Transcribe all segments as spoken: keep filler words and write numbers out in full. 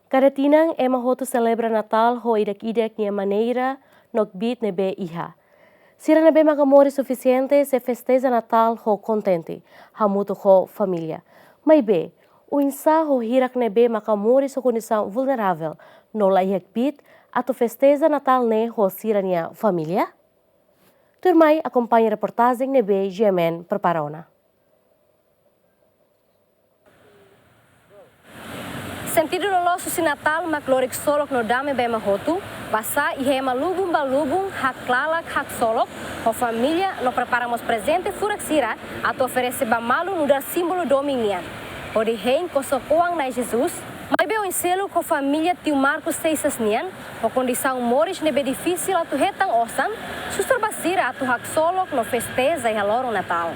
Kada tinan ema hotu selebra Natál ho ida-idak nia maneira no kbiit ne'ebé iha. Sira ne'ebé maka moris sufisiente sei festeja Natál ho kontente, hamutuk ho família. Maibé, oinsá ho hirak ne'ebé maka moris ho kondisaun vulneravel no la iha kbiit atu festeja Natál ne'e ho sira-nia família? Tuirmai akompaña reportajen ne'ebé G M N prepara ona. Sentidu loloos husi Natál mak lori ksolok no dame ba ema hotu, basá iha ema lubun ba lubun, haklalak, haksolok ho família no prepara mós prezente furak sira atu oferese ba malu nu'udar símbolu domin nian, hodi hein kosok-oan Na'i Jesus. Maibé oin seluk ho família tiu Marcos Seixas nian, ho kondisaun moris ne'ebé difisil atu hetan osan, susar ba sira atu haksolok no festeja iha loron Natál.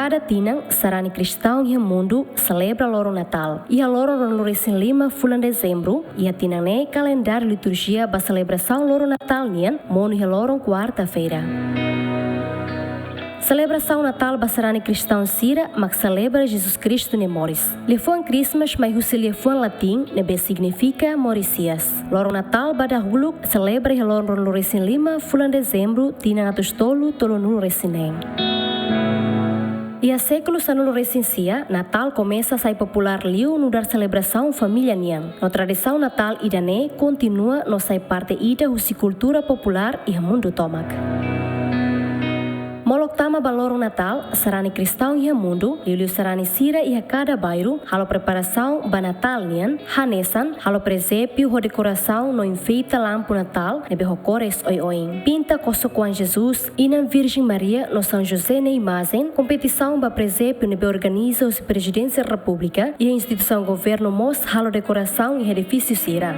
Kada tinan, sarani kristaun iha mundu selebra loron Natál. Iha loron ruanulu-resin-lima fulan Dezembru, iha tinan ne'e kalendáriu liturjia ba selebrasaun loron Natál nian monu iha loron kuarta-feira. Selebrasaun Natál ba sarani kristaun sira mak selebra Jesus Kristu nia moris. Liafuan Christmas mai husi liafuan latin ne'ebé signifika moris hi'as. Loron Natál ba dahuluk selebra iha loron ruanulu-resin-lima fulan Dezembru tinan atus tolu tolunulu-resin-neen. Iha sékulu sanulu-resin-sia, Natál komesa sai populár liu nu'udar selebrasaun família nian. No tradisaun Natál ida-ne'e kontinua no sai parte ida husi kultura populár iha mundu tomak. Molok tama ba loron Natál, sarani kristaun iha mundu, liuliu sarani sira iha kada bairru, halo preparasaun ba Natál nian, hanesan halo prezépiu ho dekorasaun no enfeita lampu Natál ne'ebé ho kores oioin, pinta kosok-oan Jesus, Inan Virjen Maria no São José nia imajen, kompetisaun ba prezépiu ne'ebé organiza husi Prezidénsia Repúblika, iha instituisaun governu mós halo dekorasaun iha edifísiu sira.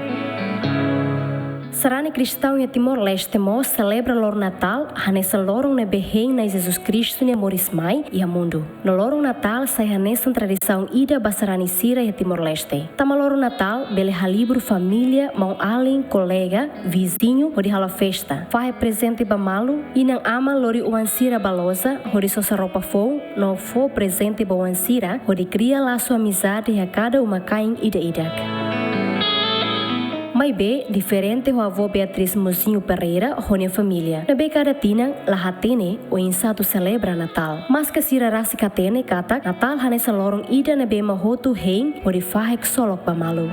Sarani kristaun iha Timor-Leste mós selebra loron Natál hanesan loron ne'ebé hein Na'i Jesus Kristu nia moris mai iha mundu. No loron Natál sai hanesan tradisaun ida ba sarani sira iha Timor-Leste. Tanba loron Natál bele halibur família, maun-alin, kolega, viziñu, hodi halo festa, fahe prezente ba malu, inan-aman lori oan sira ba loja, hodi sosa roupa foun, no fó prezente ba oan sira, hodi kria lasu amizade iha kada uma-kain ida-idak. Maibé, diferente ho avó Beatriz Mozinho Pereira ho nia família, ne'ebé kada tinan la hatene oinsá atu selebra Natál. Maske sira rasik hatene katak Natál hanesan loron ida ne'ebé ema hotu hein hodi fahe ksolok ba malu.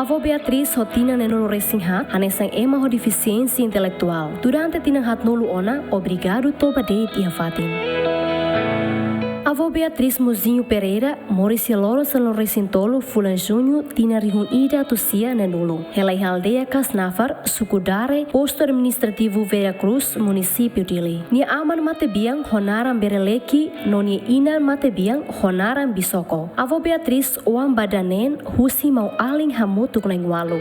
Avó Beatriz ho tinan neenulu-resin-haat hanesan ema ho defisiénsia intelektuál. Durante tinan haatnulu ona, obrigadu toba de'it iha fatin. Avó Beatriz Mozinho Pereira moris iha loron sanulu-resin-tolu fulan Juñu tinan rihun ida atus sia neenulu, hela iha aldeia Kasnafar, suku Dare, postu administrativu Vera Cruz, munisípiu Dili. Nia aman matebian ho naran Bereleki, no nia inan matebian ho naran Bisoko. Avó Beatriz oan ba dala neen husi maun-alin hamutuk na'in-ualu.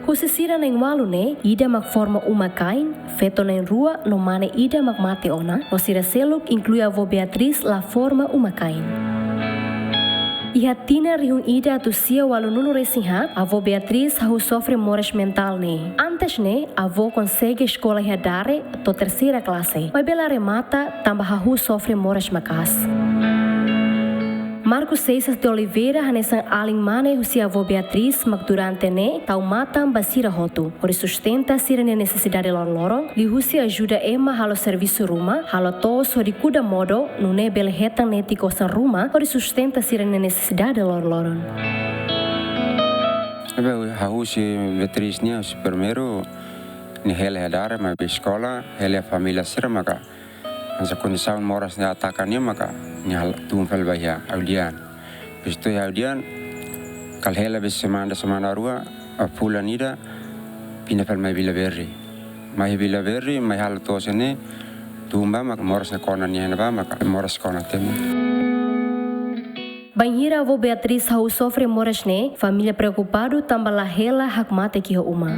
Husi sira na'in-ualu ne'e, ida mak forma uma-kain, feto na'in-rua no mane ida mak mate ona, no sira seluk inklui avó Beatriz la forma uma-kain. Iha tinan rihun ida atus sia ualunulu-resin-haat, avó Beatriz hahú sofre moras mentál ne'e. Antes ne'e, avó konsege eskola iha Dare to'o terseira klase, maibé la remata tanba hahú sofre moras maka'as. Marcos Seixas de Oliveira hanesan alin mane husi avó Beatriz mak durante ne'e tau matan ba sira hotu, hodi sustenta sira-nia nesesidade loron-loron, liuhusi ajuda ema halo servisu ruma, halo to'os hodi kuda modo, nune'e bele hetan netik osan ruma, hodi sustenta sira-nia nesesidade loron-loron. Ne'ebé hahú husi Beatriz nian husi primeiru, nia hela iha Dare, maibé eskola, hela iha família sira maka hanesan kondisaun moras ne'e ataka nia maka nia hal-, tun fali ba iha Audian. Depois to'o iha Audian, kala hela besik semana, semana rua, ah, fulan ida, pinda fali mai Vila Verde. Mai Vila Verde, mai halo to'os ne'e, tun ba maka moras ne'e kona nia iha ne'ebá maka moras kona temi. Bainhira avó Beatriz hahú sofre moras ne'e, família preokupadu tanba la hela hakmatek iha uma.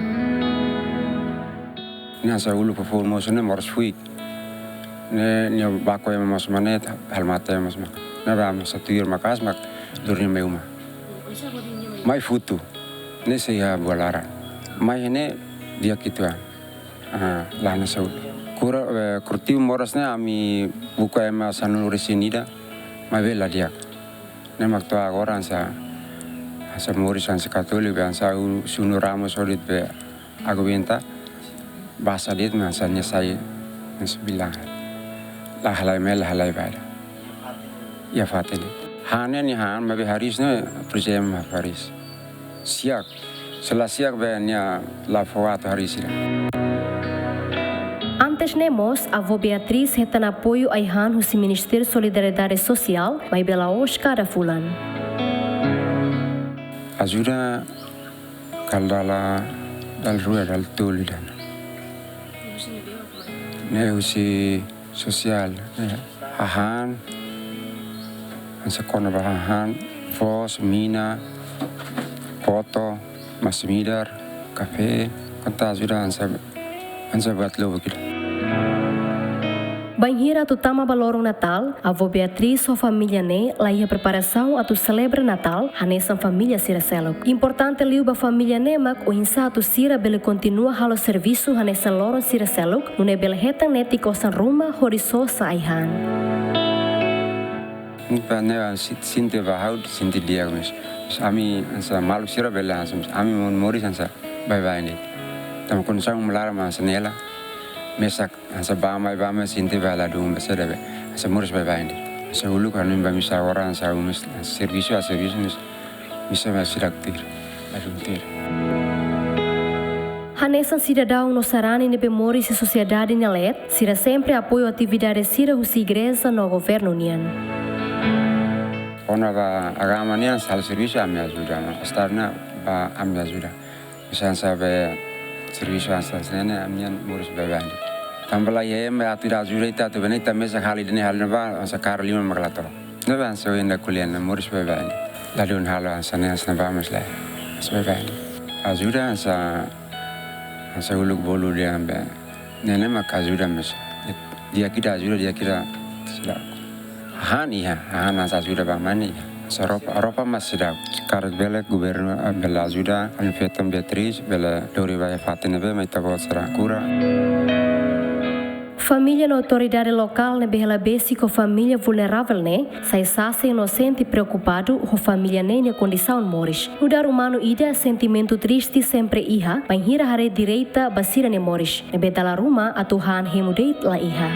Nia hanesan uluk foufoun moos ne'e moras fuik. Ne'e nia baku ema mós mak ne'e, halo mate ema mós mak. Ne'ebá ema hanesan tuir maka'as mak lori nia mai uma. Mai futu. Ne'e sei iha buat laran. Mai ne'e di'ak uitoan. Ah, la hanesan kura, eh, korretivu moras ne'e ami buka ema sanulu-resin-ida, maibé la di'ak. Ne'e mak to'o agora hanesan, hanesan moris hanesan Katolika, hanesan u-, sunu ramos hodi be aguenta, basa de'it mas hanesan nia sai, hanesan bilang. La halai mai, la halai ba ida. Iha fatin de'it. Han ne'e nia han, maibé hariis ne'e, por ezemplu, hariis. Siak, se la siak be nia la fó atu hariis sira. Antes ne'e mós, avó Beatriz hetan apoiu ai-han husi Ministériu Solidariedade Sosiál, maibé la'ós kada fulan. Ajuda kala dala, dala rua, dala tolu ida-ne'e. Ne'e husi sosiál, eh, hahán, hanesan kona-ba hahán, foos, mina, koto, masin-midar, kafé, konta ajuda hanesan, hanesan buat lubuk ida. Bainhira atu tama ba loron Natál, avó Beatriz ho família ne'e la iha preparasaun atu selebra Natál hanesan família sira seluk. Importante liu ba família ne'e mak oinsá atu sira bele kontinua halo servisu hanesan loron sira seluk, nune'e bele hetan netik osan ruma hodi sosa ai-han. Ne'e ba, ne'e ba, si-, sente ba ha'u, sente di'ak mós. Mas ami hanesan maluk sira bele hanesan, ami mo-, moris hanesan baibain de'it. Tanba kondisaun mak laran mak hanesan ne'e hela, mesak hanesan bá mai, bá mai, sente ba ladún, ba saida be. Hanesan moris baibain de'it. Hanesan uluk hanoin ba misa agora, hanesan mós servisu, a servisu, mas misa ba seidauk tuir. Ladún tuir. Hanesan sidadaun no sarani ne'ebé moris iha sosiedade nia leet, sira sempre apoiu atividade sira husi igreja no governu nian. Kona-ba agama nian, halo servisu ami ajuda, no Estadu nian ba ami ajuda. Misalnya sabe servisu hanesan ne'e, ami-nia moris baibain de'it. Tanba la iha ema atu ida ajuda ita, atu bene ita mesak halo ida-ne'e halo ne'ebá, hanesan karik lima mak la to'o. Ne'ebé hanesan ohin ita ko'alia ne'e moris baibain de'it. Ladún halo hanesan ne'e, hanesan ne'ebá mós lae. Hanesan baibain de'it. Ajuda hanesan, hanesan uluk bolu dehan be. Ne'e ne'e mak ajuda mós. Di'ak ida ajuda, di'ak ida seidauk. Hahán iha, hahán hanesan ajuda ba mane iha. Hanesan roupa, roupa mak seidauk. Karik bele governu, eh, bele ajuda, ami feto Beatriz, bele lori ba iha fatin ne'ebé mak ita-boot sira kura. Família no autoridade lokál ne'ebé hela besik ho família vulneravel ne'e, sai sasin no sente preokupadu ho família ne'e nia kondisaun moris. Nu'udar umanu ida, sentimentu triste sempre iha, bainhira haree direta ba sira-nia moris. Ne'ebé dala ruma atu han hemu de'it la iha.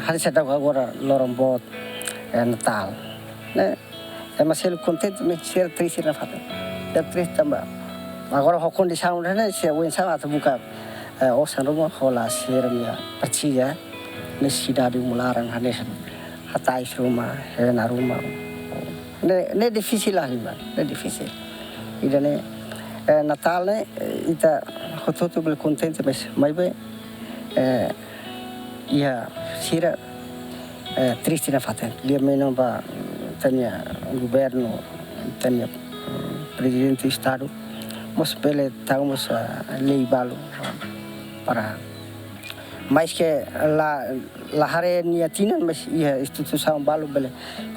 Hanesan seidauk agora loron boot, eh, Natál. Ne'e, ema seluk kontente, mas sira triste nafatin. Sira triste tanba. Agora ho kondisaun ne'e, sira oinsá atu buka, eh, osan ruma hola sira-nia presiza, nesesidade uma laran hanesan hatais ruma, hena ruma. Ne'e, ne'e difisil la liman, ne'e difisil. Ida-ne'e, eh, Natál ne'e, eh, ita hotu-hotu bele kontente, mas maibé, eh, iha sira, eh, triste nafatin. Lia menus ba, mm, ita-nia governu, ita-nia, mm, prezidente Estadu, mós bele tau mós, ah, lei balu, ah, para, maske la, la haree nia tinan, mas iha instituisaun balu bele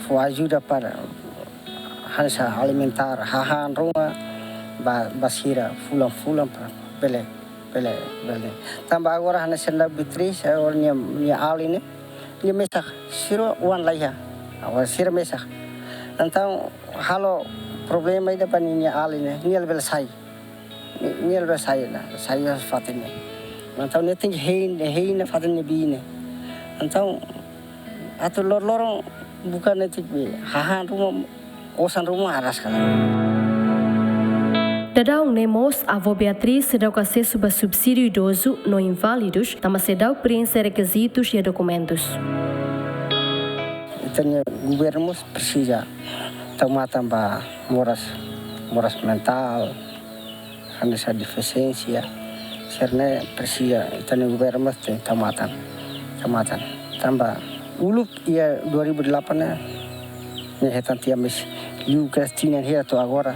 fó ajuda para hanesan alimentár, hahán ruma ba, ba sira fulan-fulan para bele, bele, bele. Tanba agora hanesan seidauk Beatriz, agora nia, nia alin ne'e, nia mesak, sira oan la iha. Agora sira mesak. Entaun halo problema ida ba nia alin ne'e, nia la bele sai. Nia, nia la bele sai ona, sai iha fatin ne'e. Entaun nia tenke hein, hein iha fatin ne'ebé ne'e. Entaun atu lor-loron buka netik be, hahán ruma, osan ruma araska. Daudaun ne'e mós, avó Beatriz seidauk asesu ba subsídiu idozu no inválidus, tanba seidauk prienxe rekizitus iha dokumentus. Ita-nia governu mós presiza tau matan ba moras, moras mentál, hanesan defisiénsia, sira-ne'e presiza ita-nia governu mós tenke tau matan, tau matan. Tanba uluk iha dua ribu delapan ne'e, nia hetan tiha, mas liu kedas tinan hira to'o agora,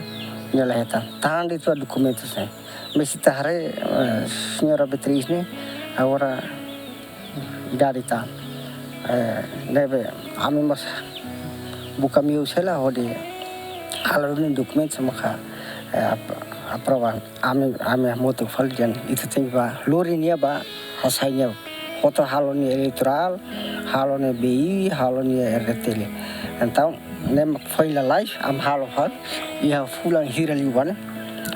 nia la hetan. Tan de'it ba dokumentus ne'e. Mas ita haree, eh, señora Beatriz ne'e, agora idade tan. Eh, ne'ebé ami mós buka meius hela hodi halo duni dokumentus maka Eh, ap-, aprova, ami, ami hamutuk fali dehan ita tenke bá lori nia bá hasai nia, hotu halo nia eleitorál, halo nia B I, halo nia R D T L. Entaun, ne'e mak foin lalais, ami halo fali, iha fulan hira liubá ne'e.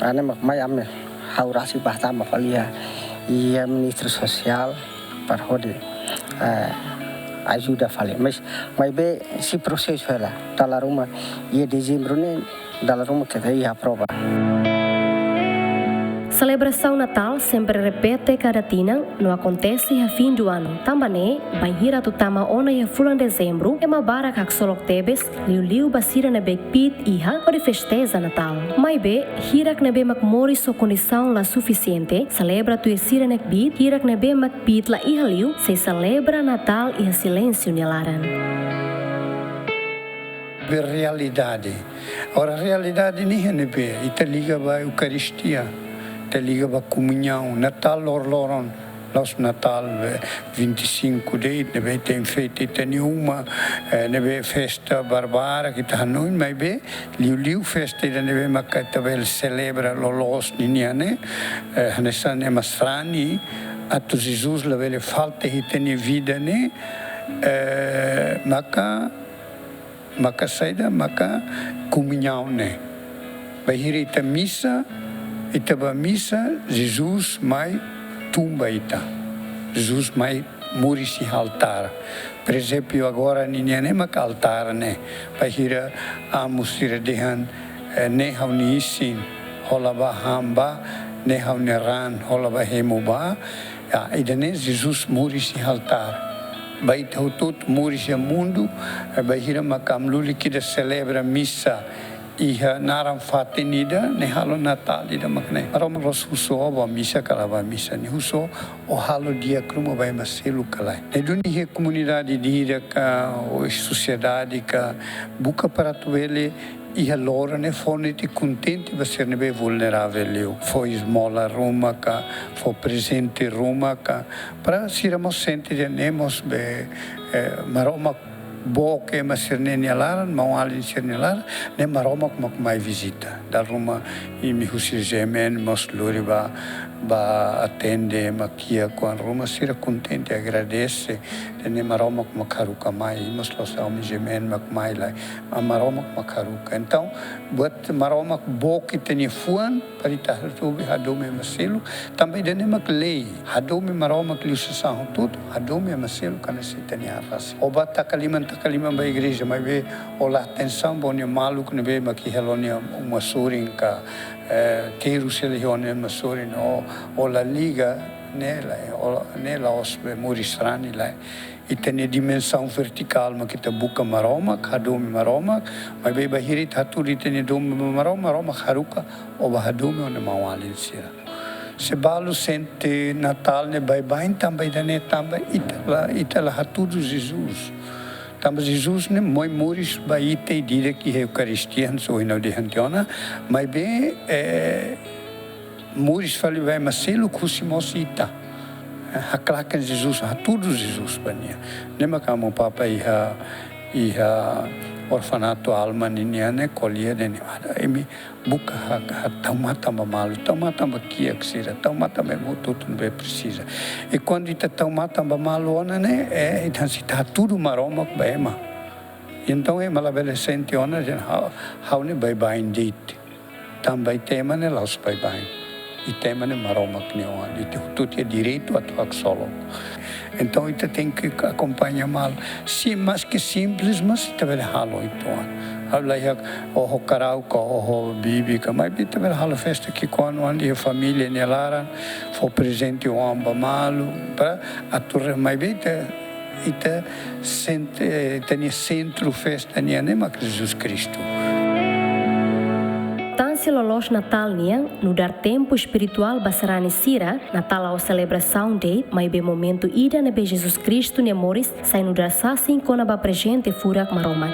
Ah, ne'e mak mai ami ha'u rasik bá tama fali iha, iha Ministériu Sosiál, para hodi, eh, ajuda fali. Mas, maibé sei prosesu hela, dala ruma, iha dezembru ne'e, dala ruma keta iha aprova. Selebrasaun Natál sempre repete kada tinan, no akontese iha fim do ano. Tanba ne'e, bainhira atu tama ona iha fulan dezembru, ema barak haksolok tebes, liuliu ba sira ne'ebé kbiit iha, hodi festeja Natál. Maibé, hirak ne'ebé mak moris ho kondisaun la sufisiente, selebra tuir sira-nia kbiit, hirak ne'ebé mak kbiit la iha liu, sei selebra Natál iha silénsiu nia laran. Be realidade. Ora, realidade ne'e ne'ebé, ita liga ba Eukaristia, ita liga ba komuñaun, Natál lor-loron, la'ós Natál, eh, vinte e cinco de'it, ne'ebé ita enfeita ita-nia uma, eh, ne'ebé festa barbarak ita hanoin, maibé, liuliu festa ida ne'ebé maka ita bele selebra loloos ninian ne'e, eh, hanesan ema sarani, atu Jesus labele falta iha ita-nia vida ne'e, eh, maka, maka saida, maka komuñaun ne'e. Bainhira ita misa, ita bá misa, Jesus mai tun ba ita. Jesus mai moris iha altár. Prezépio agora ninian ne'e mak altár ne'e. Bainhira amu sira dehan, eh, ne'e ha'u-nia isin, hola bá han bá, ne'e ha'u-nia raan, hola bá hemu bá. Ya, ida-ne'e Jesus moris iha altár. Ba ita hotu-hotu moris iha mundu, eh, bainhira maka amu lulik ida selebra misa iha naran fatin ida, ne'e halo Natál ida mak ne'e. Maromak la'ós husu ó bá misa ka la bá misa, nia husu ó halo di'ak ruma ba ema seluk ka lae. Ne'e duni iha komunidade ida ka, ou sosiedade ka, buka para atu bele iha loron ne'e fó netik kontente ba sira ne'ebé vulneravel liu. Fó esmola ruma ka, fó prezente ruma ka, para sira mós sente dehan ne'e mós be, eh, Maromak book ema sira-ne'e nia laran, maun-alin sira-nia laran, ne'e Maromak mak mai vizita. Dala ruma imi husi G M N mós lori bá, bá atende ema kiak oan ruma, sira kontente, agradese, dehan ne'e Maromak mak haruka mai, mós la'ós amu G M N mak mai lae, ah, Maromak mak haruka. Entaun, buat Maromak book ita-nia fuan, para ita hatubi hadomi ema seluk, tanba ida-ne'e mak lei, hadomi Maromak liu sasán hotu-hotu, hadomi ema seluk hanesan ita-nia an rasik. Ó bá taka liman, taka liman ba igreja, maibé ó la atensaun ba ó-nia maluk ne'ebé mak iha ó-nia uma sorin ka, eh, terus hela iha ó-nia uma sorin, ó, ó la liga, ne'e lae, ó, ne'e la'ós be moris sarani lae. Ita-nia dimensaun vertikál mak ita buka Maromak, hadomi Maromak, maibé bainhira ita hatudu ita-nia domin ba Maromak, Maromak haruka ó bá hadomi ó-nia maun-alin sira. Se balu sente Natál ne'e baibain tanba ida-ne'e, tanba ita la, ita la hatudu Jesus. Tanba Jesus ne'e mai moris ba ita ida-idak iha Eukaristia, hanesan ohin ha'u dehan tiha ona, maibé, eh, moris fali ba ema seluk husi mós ita. Eh, haklaken Jesus, hatudu Jesus ba nia. Ne'e mak amu Papa iha, iha orfanatu Alma ninian ne'e ko'alia dehan ne'e, ada imi buka ha, ha, tau matan ba malu, tau matan ba kiak sira, tau matan ba ema hotu-hotu ne'ebé presiza. I kuandu ita tau matan ba malu ona ne'e, eh, entaun sei ita hatudu Maromak ba ema. Entaun ema labele sente ona dehan ha'u, ha'u ne'e baibain de'it. Tanba ita ema ne'e la'ós baibain. Ita ema ne'e Maromak nia oan, ita hotu-hotu iha direitu atu haksolok. Entaun ita tenke akompaña malu. Sin, maske simples, mas ita bele halo uitoan. Ha'u la iha oho karau ka oho bibi ka, maibé ita bele halo festa ki'ikoan oan iha família nia laran, fó prezente oan ba malu, para atu re-, maibé ita, ita sente, ita-nia sentru festa nian ne'e mak Jesus Kristu. Tan se loloos Natál nian, nu'udar tempu espirituál ba sarani sira, Natál la'ós selebrasaun de'it, maibé momentu ida ne'ebé Jesus Kristu nia moris sai nu'udar sasin kona-ba prezente furak Maromak.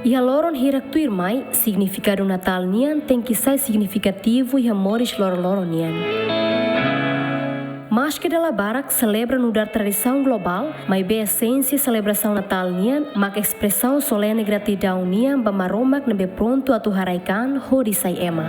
Iha loron hirak tuirmai, signifikadu Natál nian tenke sai signifikativu iha moris loroloron nian. Maske dala barak selebra nu'udar tradisaun globál, maibé esénsia selebrasaun Natál nian mak espresaun solene gratidaun nian ba Maromak ne'ebé prontu atu haraik an hodi sai ema.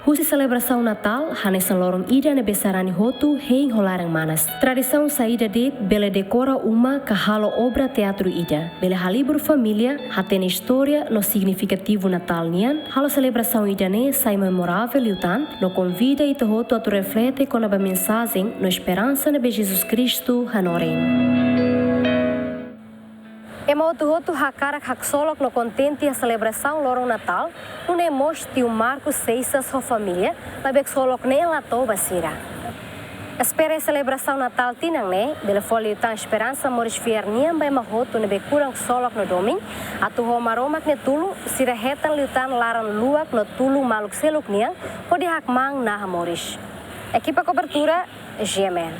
Husi selebrasaun Natál hanesan loron ida ne'ebé sarani hotu hein ho laran-manas. Tradisaun saida de'it bele dekora uma ka halo obra teatru ida, bele halibur família, hatene istória no signifikativu Natál nian, halo selebrasaun ida-ne'e sai memoravel liután, no konvida ita hotu atu reflete kona-ba mensajen no esperansa ne'ebé Jesus Kristu hanorin. Ema hotu-hotu hakarak haksolok no kontente iha selebrasaun loron Natál, nune'e mós tiu Marcos Seixas ho família, maibé ksolok ne'e la to'o ba sira. Espera selebrasaun Natál tinan ne'e bele fó liután esperansa moris fiar nian ba ema hotu ne'ebé kuran ksolok no domin, atu ho Maromak nia tulun sira hetan liután laran luak no tulun maluk seluk nian hodi hakmaan naha moris. Ekipa kobertura, G M N.